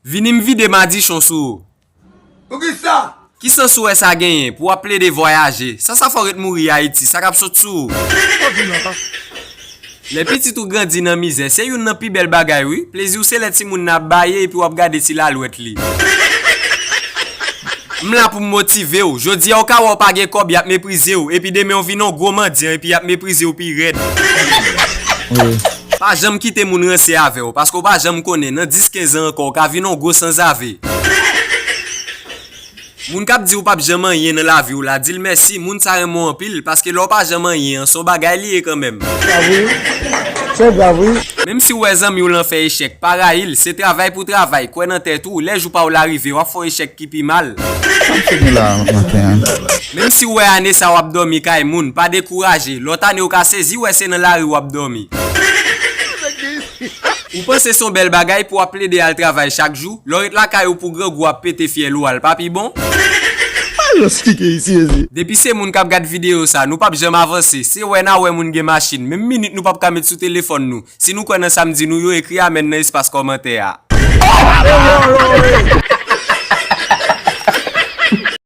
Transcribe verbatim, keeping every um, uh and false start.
Vini m vide madichon sou ou. Poukisa? Ki sans ou wè sa genyen pou w ap plede vwayaje? Sa sa fè w ret mouri Ayiti, sa k ap sot sou ou? Lè pitit ou grandi nan mizè, se youn nan pi bèl bagay wi. Plezi w se lè timoun nan ap baye epi w ap gade ti lalwèt li. M la pou m motive w. Jodi a w ka wè w pa gen kòb, y ap meprize w. Epi demen w vin yon gwo mandyan epi y ap meprize w pi rèd. Pa janm kite moun ranse avè w, paske w pa janm konnen, nan dis kenz an ankò, w ka vin yon gwo sanzave. Moun k ap di w p ap janm anyen nan lavi w la, di l mèsi, moun sa renmen w anpil, paske lè w pa janm anyen an, se yon bagay li ye kanmenm. Sa vre wi. Se grav wi. Menm si w wè zanmi w lan fè echèk, pa rayi l, se travay pou travay, kwè nan tèt ou, lè jou pa w la rive, w ap fè yon echèk ki pi mal. Sa m sot nou la maten an. Menm si w wè ane sa w ap dòmi kay moun, pa dekouraje, lòt ane w ka sezi wè se nan lari w ap dòmi. Ou panse se yon bèl bagay pou w ap plede al travay chak jou? Lè w ret lakay ou pou grangou ap pete fyèl ou al, pa pi bon? Alòs ki gen isi mezi. Depi se moun k ap gad videyo sa, nou p ap janm avanse. Se wè n a wè moun gen machin. Menm minit nou p ap ka met sou telefòn nou. Si nou kwè nan sa m di nou yo, ekri amèn nan espas kòmantè a.